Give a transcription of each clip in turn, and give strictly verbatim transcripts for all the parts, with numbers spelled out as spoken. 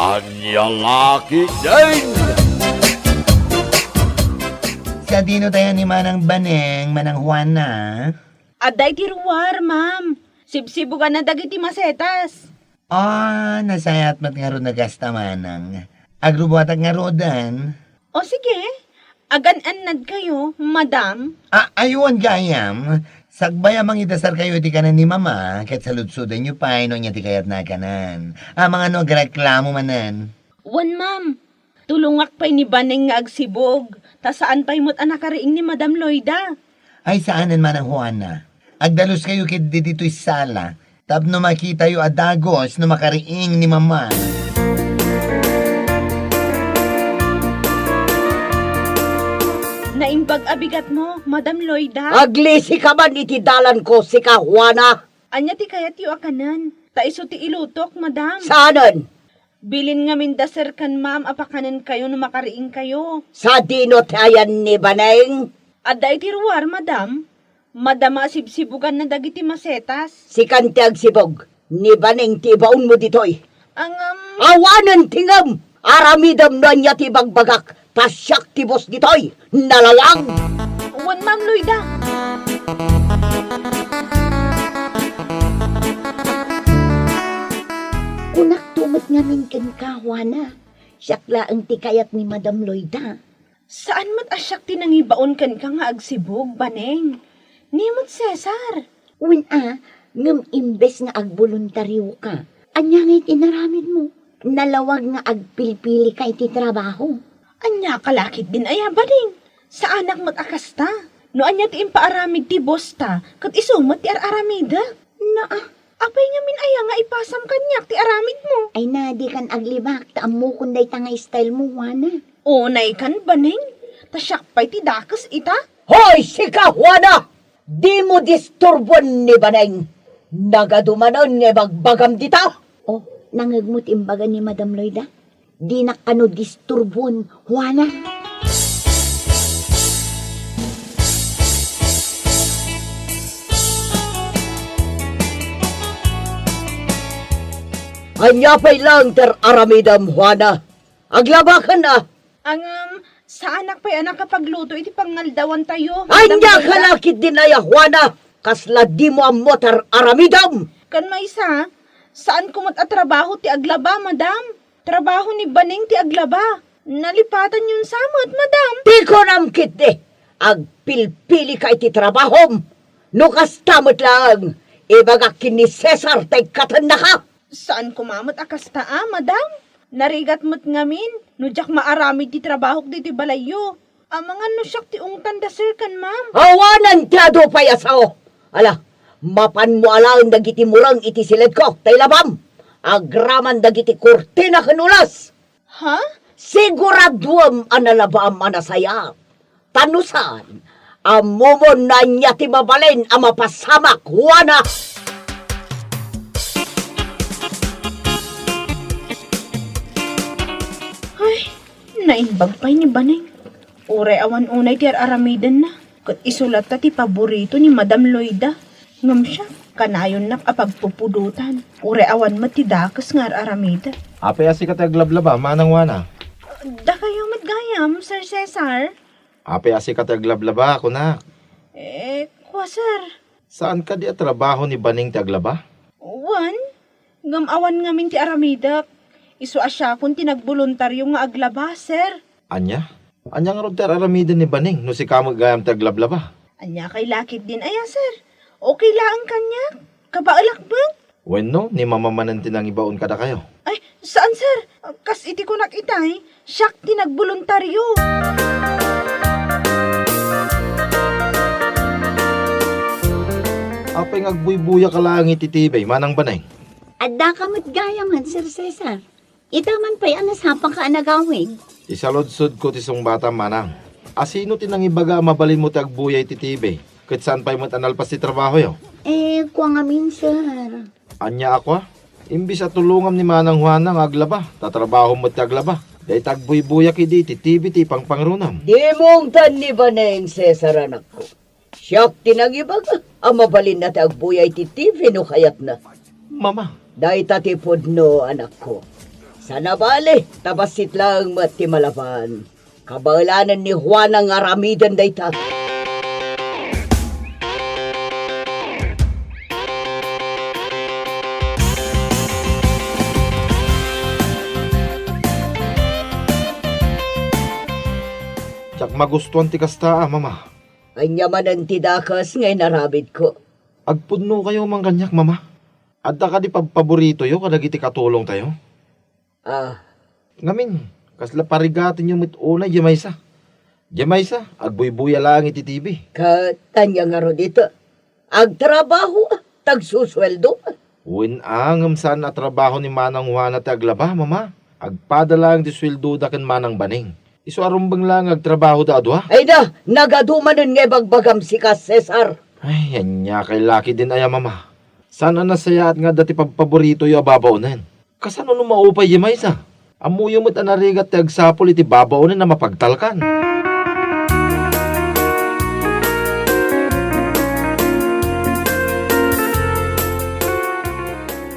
Ania la ketdin? Sadino tayo ni Manang Baneng, Manang Juana? Adda iti ruar, ma'am. Sibsibuganna dagiti masetas. Ah, nasayaat met ngarud a kasta, Manang. Agrubuatak ngaruden. O sige, agan-annadkayo, madam. Ah, ay wen gayam. Sakbay a mangidasarkayo iti kanen ni Mama, ket saludsodenyo pay no ania ti kayatna a kanen. Amangan no agreklamo manen. Wen, ma'am. Tulongak pay ni Baneng nga agsibug, ta saan pay met a nakariing ni Madam Loida. Ay, saanen, Manang Juana. Agdaluskayo ketdi ditoy sala, tapno makitayo a dagus no makariing ni Mama. Naimbag a bigatmo, Madam Loida. Aglisika man iti dalanko, sika, Juana. Ania ti kayatyo a kanen? Ta isu ti ilutok, madam. Saanen? Bilin ngamin da, sir, ken ma'am a pakanenkayo no makariingkayo. Sadino ti ayan ni Baneng? Adda iti ruar, madam. Madama a sibsibuganna dagiti masetas. Sikan ti agsibug. Ni Baneng ti ibaonmo ditoy. Angam. Awanen ti ngem! Aramidem no ania ti ibagbagak, ta siak ti boss ditoy. Nalawag! Wen, Ma'am Loida. Kunakto met ngamin kenka, Juana. Siak laeng ti kayat ni Madam Loida. Saan met a siak ti nangibaon kenka nga agsibug, Baneng. Ni met Cesar. Wen a, ngem imbes nga agbuluntarioka, ania ngay ti inaramidmo? Nalawag nga agpilpilika iti trabaho. Ania ka la ketdin aya, Baneng? Saanak met a kasta. No ania ti impaaramid ti boss ta, ket isu met ti ar-aramidek. Naa, apay ngamin aya nga ipasam kaniak ti aramidmo? Ay na, dikan aglibak, ta ammokon dayta nga style mo, Juana. Unaykan, Baneng, ta siak pay ti dakes ita. Hoy, sika, Juana! Dimo disturbuen ni Baneng. Nagadu manen nga ibagbagam dita. Oh, nangngegmo ti imbaga ni Madam Loida? Dinak kano disturbuen, Juana. Ania pay laeng ti ar-aramidem, Juana? Aglabaken a. Ngem, saanak pay a nakapagluto iti pangngaldawantayo, Madam Loida. Ania ka la ketdin aya, Juana? Kasla dimo ammo ti ar-aramidem? Ken maysa, saanko met a trabaho ti aglaba, madam. Trabaho ni Baneng ti aglaba. Nalipatanyon sa met, madam. Ti kunam ketdi, agpilpilika iti trabahom. No kasta met laeng, ibagak ken ni Cesar ta ikkatennaka. Saan koma met a kasta a, madam. Narigat met ngamin no diak maaramid ti trabahok ditoy balayyo. Amangan no siak ti ungtanda, sir, ken ma'am. Awanen ti adu pay a sao. Ala, mapanmo alaen dagiti mureng iti siledko, ta ilabam. Agraman dagiti kurtina ken ulas. Ha? Siguraduem a nalabaam a nasayaat. Ta no saan, ammomon no ania ti mabalin a mapasamak, Juana. Ay, naimbag pay ni Baneng. Uray awan unay ti ar-aramidenna, ket isu latta ti paborito ni Madam Loida. Ngem siak, kanayonnak a pagpupudotan. Uray awan met ti dakes nga ar-aramidek. Apay a sika ti aglablaba, Manang Juana? Dakayo met gayam, Sir Cesar? Apay a sika ti aglablaba, kunak? Eh, kua, sir. Saan kadi a trabaho ni Baneng ti aglaba? Wen, ngem awan ngamin ti aramidek. Isu a siakon ti nagboluntario nga aglaba, sir. Ania? Ania ngarud ti ar-aramiden ni Baneng no sika met gayam ti aglablaba? Ania kay la ketdin aya, sir? Okay laeng kaniak? Kabaelak met? Wenno, ni Mama manen ti nangibaon kadakayo? Ay, saan, sir. Kas iti kunak itay, siak ti nagboluntario. Apay nga agbuybuya ka laeng iti T V, Manang Baneng? Addaka met gayam, Sir Cesar. Ita man pay a nasapanka a nagawid. Isaludsodko ti sungbatam, Manang. Asino ti nangibaga a mabalinmo ti agbuya iti T V, ket saan pay met a nalpas ti trabahoyo? Eh, kua ngamin, sir. Ania a kua? Imbes a tulongam ni Manang Juana nga aglaba, ta trabahom met ti aglaba. Dayta agbuybuyak idi iti T V ti ipangpangrunam. Dimo ungtan ni Baneng, Cesar, anakko. Siak ti nangibaga a mabalinna ti agbuya iti T V no kayatna. Mama. Dayta ti pudno, anakko. Saan a bale, ta bassit laeng met ti malapan. Kabaelanen ni Juana nga aramiden dayta. Diak magustuan ti kasta, a, Mama. Ania manen ti dakes nga inaramidko? Agpudnokayo man kaniak, Mama. Adda kadi pabpaboritoyo kadagiti katulongtayo? Ah. Ngamin, kasla parigatenyo met unay diay maysa. Diay maysa, agbuybuya laeng iti T V. Ket ania ngarud ita? Agtrabaho, ta agsusueldo. Wen a, ngem saan a trabaho ni Manang Juana ti aglaba, Mama. Agpada laeng ti sueldoda ken Manang Baning. Isu a rumbeng laeng nga agtrabahoda a dua. Ay da, nagadu manen nga ibagbagam sika, Cesar. Ay, ania kay lakidin aya, Mama. Saan a nasayaat nga adda ti pabpaboritoyo a babaonen. Kasano no maupay diay maysa? Ammoyo met a narigat ti agsapul iti babaonen a mapagtalkan.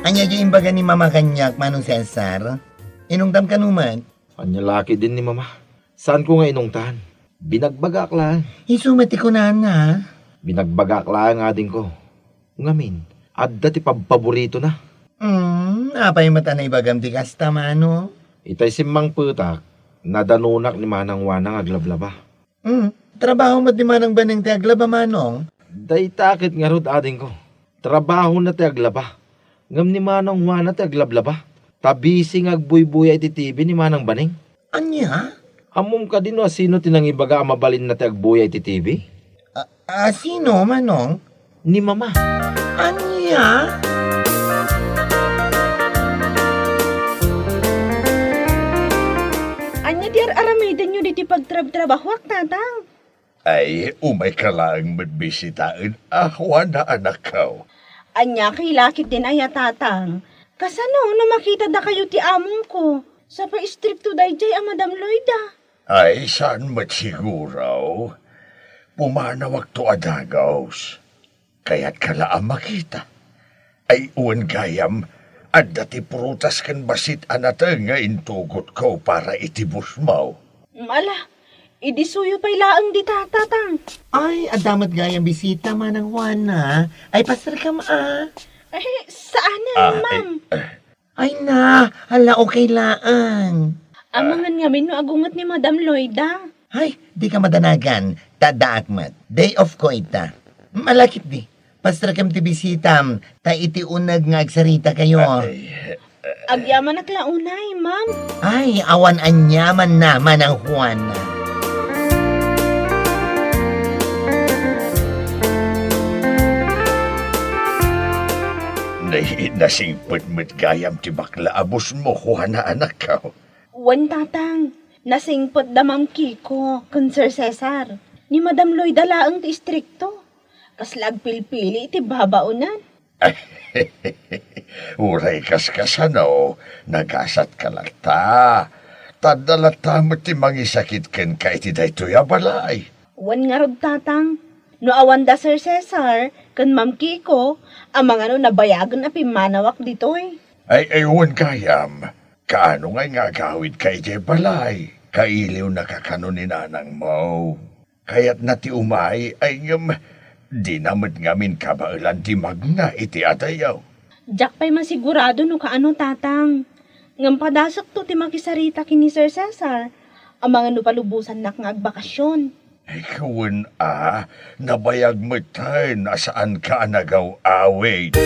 Ania diay imbaga ni Mama kaniak, Manong Cesar? Inungtam kano met? Ania lakidin ni Mama? Saanko nga inungtan. Binagbagaak laeng. Isu met ti kunana. Binagbagaak laeng, adingko. Ngamin, adda ti pabpaboritona. Hmm, apay met a naibagam ti kasta, Manong? Itay simmangpetak, nadanonak ni Manang Juana nga aglablaba. Hmm, trabaho met ni Manang Baning ti aglaba, Manong? Dayta ket ngarud, adingko. Trabahona ti aglaba. Ngem ni Manang Juana ti aglablaba. Ta busy nga agbuybuya iti T V ni Manang Baning. Ania? Ammom kadi no asino ti nangibaga a mabalinna ti agbuya iti T V? A, asino, Manong? Ni Mama. Ania? Ania ti ar-aramidenyo ditoy pagtrabtrabahoak, Tatang? Ay, umayka laeng met bisitaen a Juana, anakko. Ania kay lakidin aya, Tatang? Kasano no makitada kayo ti amongko? Sa pay istrikto daydiay a Madam Loida. Ay, saan met siguro. Pumanawakto a dagus. Kayatka la a makita. Ay, wen gayam, adda ti prutas ken bassit a nateng nga intugotko para iti busmo. Ala, idi suyo pay laeng dita, Tatang. Ay, adda met gayam bisita, Manang Juana. Ay, pasterkam, a. Ay, saanen, Ah, Ma'am. Ay, eh. Ay na, hala, okay laeng. Amangan ngamin no agunget ni Madam Loida. Ay, dika madanagan, ta addaak met. Day off ko ita. Malakip di. Pasterkem ti bisitam, ta iti uneg nga agsarita kayo. Ay, eh, Agyamanak la unay, Ma'am. Ay, awan aniamanna, Manang Juana. Nay, nasingpet met gayam ti bakla a busmo, Juana, anakko. Wen, Tatang, nasingpet da Ma'am Kiko ken Sir Cesar. Ni Madam Loida laeng ti istrikto. Kasla agpilpili iti babaonan. Uray kaskasano, nagasatka latta. Ta adda latta met ti mangisakit kenka iti daytoy a balay. Wen ngarud, Tatang, no awan da Sir Cesar ken Ma'am Kiko, amangan no nabayagen a pimmanawak ditoy. Ay, ay, wen gayam, kaano ngay nga agawidka idiay balay? Kailiwnaka kano ni nanangmo. Kayatna ti umay, ay ngem dina met ngamin kabaelan ti magna iti adayo. Diak pay masigurado no kaano, Tatang. Ngem padasekto ti makisarita ken ni Sir Cesar, amangan no palubosannak nga agbakasyon. Ay, wen a, nabayag metten a saanka a nagaw-awid.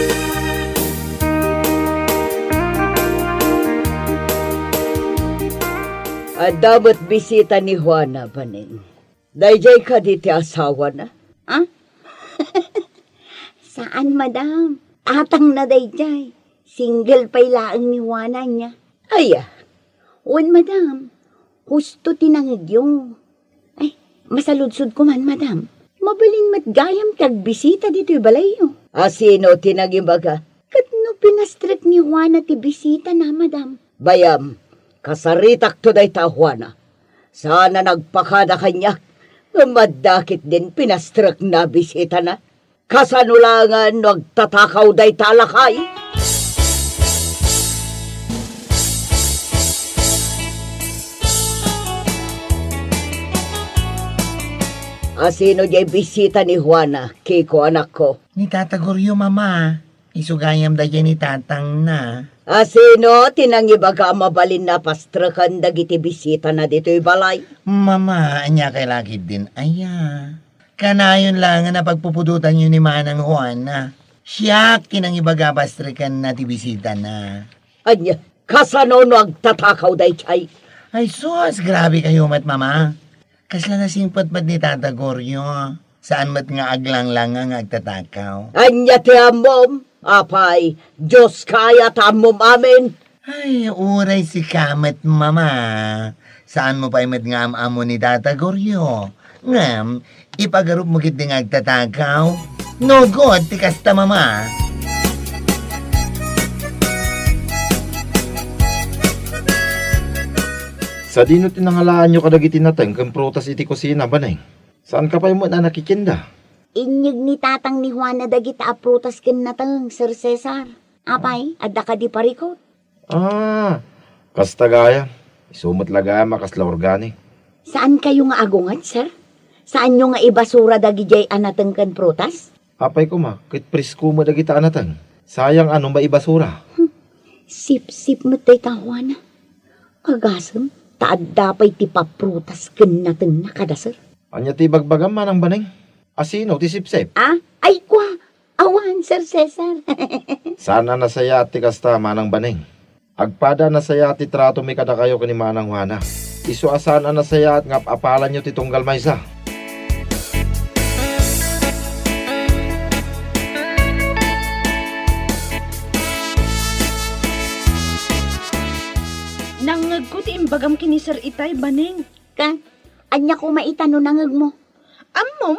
Adda met bisita ni Juana, Baning. Daydiay kadi ti asawana? Ah? Saan, madam. Tatangna daydiay. Single pay laeng ni Juana ania. Aya? Wen, madam. Husto ti nangegyo. Ay, masaludsodko man, madam. Mabalin met gayam ti agbisita ditoy balayyo. Asino ti nangibaga? Ket no pinastrek ni Juana ti bisitana, madam? Bayam, kasaritakto dayta a Juana. Saan a nagpakada kaniak, ngem adda ketdin pinastrekna a bisitana. Kasano laengen no agtatakaw dayta a lakay? Asino diay bisita ni Juana, Kiko, anakko? Ni Tata Goryo, Mama. Isu gayam daydiay ni tatangna. Asino ti nangibaga a mabalin a pastreken dagiti bisitana ditoy balay? Mama, ania kay lakid din aya? Kanayon laengen a pagpupudotanyo ni Manang Juana. Siak ti nangibaga a pastrekenna ti bisitana. Ania, kasano no agtatakaw daydiay? Ay sus, grabe kayo met, Mama. Kasla nasingpet met ni Tata Goryo. Saan met nga aglanglangnga nga agtatakaw. Ania ti ammom? Apay, Dioska aya ta ammom amin? Ay, uray sika met, Mama. Saanmo pay met nga am-ammo ni Tata Goryo. Ngem, ipagarupmo ketdi nga agtatakaw. No good ti kasta, Mama. Sadino ti nangalaanyo kadagiti nateng ken prutas iti kusina, Baneng? Saanka pay met a nakikinda? Inyeg ni tatang ni Juana dagita a prutas ken nateng, Sir Cesar. Apay, adda kadi parikut? Ah, kasta gayam. Isu met la gayam a kasla organic. Saankayo nga agunget, sir? Saanyo nga ibasura dagidiay a nateng ken prutas? Apay koma, ket presko met dagita a nateng. Sayang a no maibasura. Hmm. Sipsip met dayta, Juana. Agasem, ta adda pay ti paprutas ken natengna kada, sir. Ania ti ibagbagam, Manang Baneng? Asino ti sipsip? Ah? Ay, kwa, awan, Sir Cesar. Saan a nasayaat ti kasta, Manang Baneng. Agpada a nasayaat ti tratomi kadakayo ken ni Manang Juana. Isu a saan a nasayaat nga ap-apalanyo ti tunggal maysa. Nangngegko ti imbagam ken ni Sir Itay, Baneng. Ka, ania koma ita no nangngegmo? Ammom,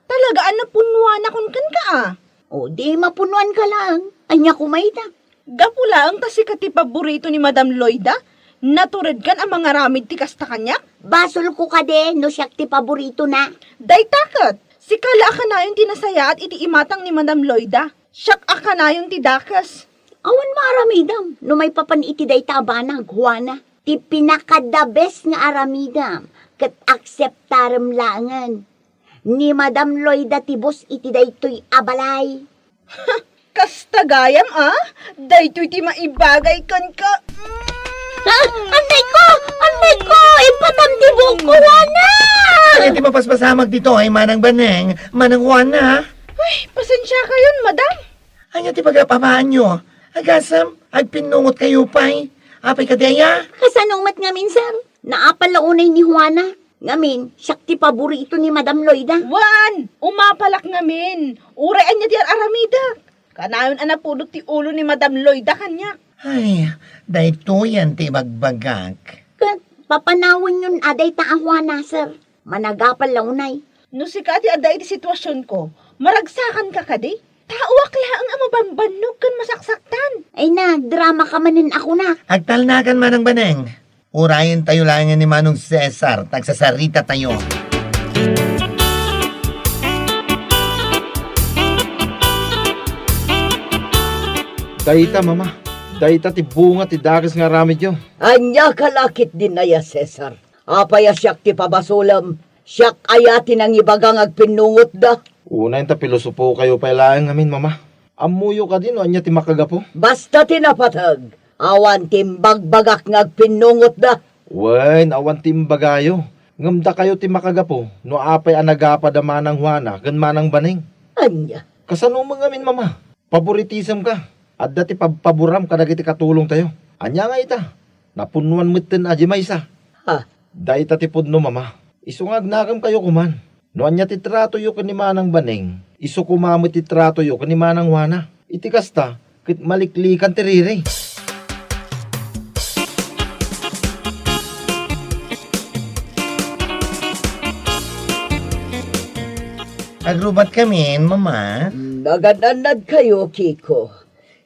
talaga a napunnuanakon kenka a. O, di mapunnuanka laeng. Ania koma ita? Gapu laeng ta sika ti paborito ni Madam Loida, naturedkan a mangaramid ti kasta kaniak. Basolko kadi no siak ti paboritona. Dayta ket, sika la a kanayon ti nasayaat iti imatang ni Madam Loida. Siak a kanayon ti dakes. Awan maaramidem no maipapan iti dayta a banag, Juana. Ti pinaka-the best nga aramidem ket akseptarem laengen. Ni Madam Loida ti boss iti daytoy a balay. Kasta gayam a? Daytoy ti maibagay kenka. Ah, annay ko! Annay ko! Ipatam ti buokko, Juana! Ay, ti mapaspasamak ditoy, Manang Baneng, Manang Juana. Ay, pasensiakayon, madam. Ania ti pagap-amaanyo? Agasem, agpinnungotkayo pay. Apay kadi aya? Kasano met ngamin, sir? Naapal la unay ni Juana. Ngamin, siak ti paborito ni Madam Loida. Wen, umapalak ngamin. Uray ania ti ar-aramidek. Kanayon a napudot ti ulo ni Madam Loida kaniak. Ay, daytoyen ti ibagbagak. Ket papanawenyon a dayta a Juana, sir. Managapal la unay. No sika ti adda iti situasionko, maragsakanka kadi? Taoak laeng a mabanbannog ken masaksaktan. Ay na, drama ka manen a kunak. Agtalnakan, Manang Baneng. Urayentayo laengen ni Manong Cesar, ta agsasaritatayo. Dayta, Mama. Dayta ti bunga ti dakes nga aramidyo. Ania ka la ketdin aya, Cesar? Apay a siak ti pabasolem? Siak aya ti nangibaga nga agpinnungotda? Unay ta pilosopokayo pay laeng ngamin, Mama. Ammoyo kadi no ania ti makagapu? Basta ti napateg, awan ti imbagbagak nga agpinnungotda. Wen, awan ti imbagayo. Ngem dakayo ti makagapu no apay a nagapa da Manang Juana ken Manang Baneng. Ania? Kasano met ngamin, Mama? Paboritisem ka. Adda ti pabpaboram kadagiti katulongtayo. Ania nga ita? Napunnuan metten a di maysa. Ha? Dayta ti pudno, Mama. Isu nga agnakemkayo koman. No ania ti tratoyo ken ni Manang Baneng, isu koma met ti tratoyo ken ni Manang Juana. Iti kasta, ket maliklikan ti riri. Agrubat kamin, Mama. Nagan-annadkayo, Kiko.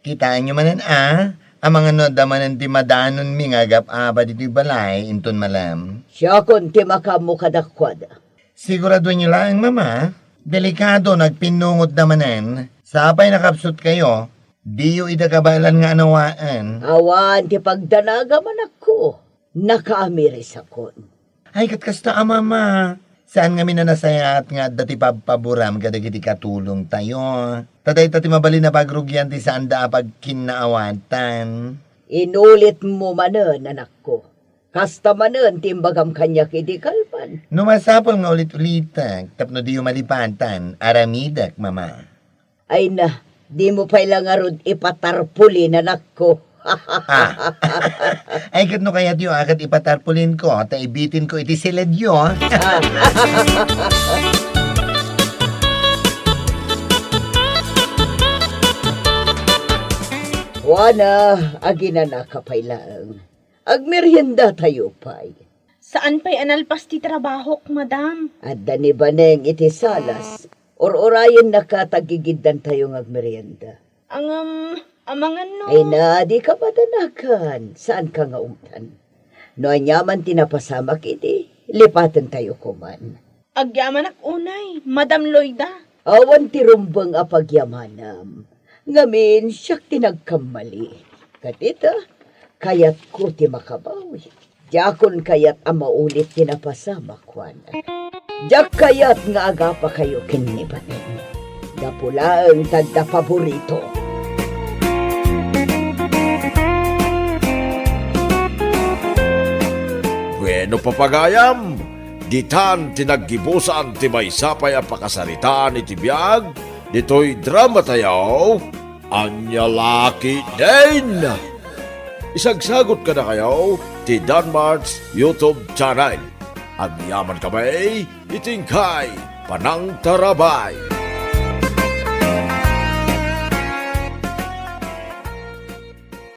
Kitaenyo manen a, amangan no adda manen ti madanonmi nga agap-apa ditoy balay inton malem. Siakon ti makaammo kadakuada. Siguraduenyo laeng, Mama. Delikado no agpinnungotda manen. Sapay nakapsutkayo, diyo ida kabaelan nga anawaen. Awan ti pagdanagam, anakko. Nakaamirisakon. Ay, ket kasta a, Mama. Saan ngamin a nasayaat nga adda ti pabpaboram kadagiti katulongtayo. Ta dayta ti mabalin a pagrugian ti saanda a pagkinnaawatan. Inulitmo manen, anakko. Kasta manen ti imbagam kaniak idi kalman. No masapul nga ulit-ulitek tapno diyo malipatan, aramidek, Mama. Ay na, dimo pay la ngarud ipatarpulin, anakko. Ah. Ay, ket no kayatyo a ket ipatarpulinko, ta ibitinko iti siledyo. Juana, aginanaka pay laeng. Agmeriendatayo pay. Saan pay a nalpas ti trabahok, madam. Adda ni Baneng iti salas. Ur-urayennaka ta aggigiddantayo nga agmerienda. Ngem, amangan no. Ay na, dika madanagan. Saanka nga ungtan. No aniaman ti napasamak idi, lipatentayo koman. Agyamanak unay, Madam Loida. Awan ti rumbeng a pagyamanam. Ngamin, siak ti nagkammali. Ket ita, kayatko ti makabawi. Diakon kayat a maulit ti napasamak, Juana. Diak kayat nga agapakayo ken ni Baneng. Gapu laeng ta adda paborito. Bueno, papagayam, ditan ti naggibusan ti maysa pay a pakasaritaan iti biag ditoy dramatayo, Ania La Ketdin. Isagsagot kadakayo ti Danmart's YouTube channel. Agyaman kami iti inkay panangtarabay.